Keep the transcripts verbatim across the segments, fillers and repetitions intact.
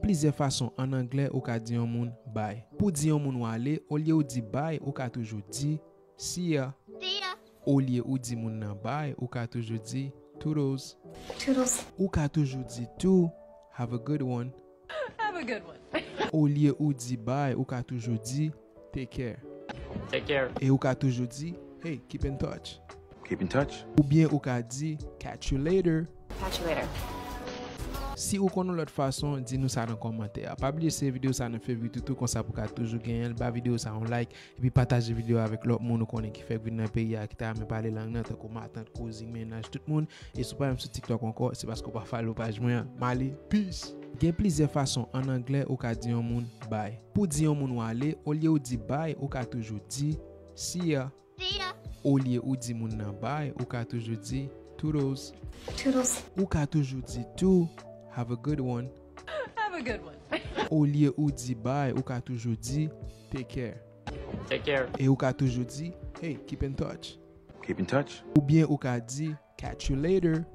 Plizyè fason ann anglè ou ka di yon moun bye. Pou di yon moun w ale, olye ou di bye, ou ka toujou di see ya. Olye ou di moun nan bye, ou ka toujou di toodles. Ou ka toujou di tou, have a good one. Olye ou di bye, ou ka toujou di take care. E ou ka toujou di, hey, keep in touch. Oubyen ou ka di, catch you later. Si ou konn yon lòt fason, di nou sa nan kòmantè a. Pa bliye save videyo sa nan favorite ou tou, konsa pou ka toujou genyen l. Ba videyo sa yon like, epi pataje videyo a avèk lòt moun ou konnen ki fèk vin nan peyi a, ki ta renmen pale lang nan, tankou matant, kouzin, mennaj, tout moun. E si w pa menm sou TikTok ankò, se paske w pa follow paj mwen an. M ale, peace! Gen plizyè fason ann anglè ou ka di yon moun bye. Pou di yon moun w ale, olye ou di bye, ou ka toujou di see ya. Olye ou di moun nan bye, ou ka toujou di toodles. Ou ka toujou di tou, have a good one. Olye ou di bye, ou ka toujou di take care. E ou ka toujou di, hey, keep in touch. Oubyen ou ka di, catch you later.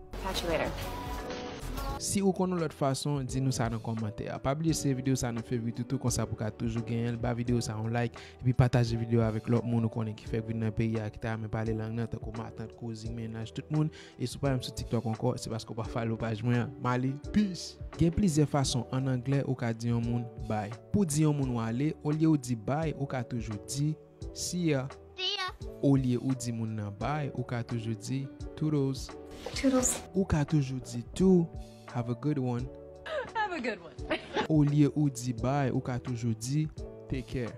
Si ou konn yon lòt fason, di nou sa nan kòmantè a. Pa bliye save videyo sa nan favorite ou tou, konsa pou ka toujou genyen l. Ba videyo sa yon like, epi pataje videyo a avèk lòt moun ou konnen ki fèk vin nan peyi a, ki ta renmen pale lang nan, tankou matant, kouzin, mennaj, tout moun. E si w pa menm sou TikTok ankò, se paske w pa follow paj mwen an. M ale, peace! Gen plizyè fason ann anglè ou ka di yon moun bye. Pou di yon moun w ale, olye ou di bye, ou ka toujou di see ya. Olye ou di moun nan bye, ou ka toujou di toodles. Ou ka toujou di tou, have a good one. Olye ou di bye, ou ka toujou di take care.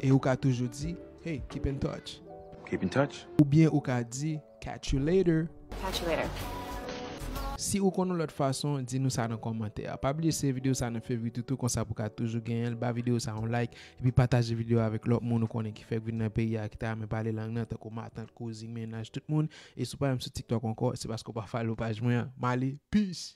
E ou ka toujou di, hey, keep in touch. Oubyen ou ka di, catch you later. Si ou konn yon lòt fason, di nou sa nan kòmantè a. Pa bliye save videyo sa nan favorite ou tou, konsa pou ka toujou genyen l. Ba videyo sa yon like, epi pataje videyo a avèk lòt moun ou konnen ki fèk vin nan peyi a, ki ta renmen pale lang nan, tankou matant, kouzin, mennaj, tout moun. E si w pa menm sou TikTok ankò, se paske w pa follow paj mwen an. M ale, peace!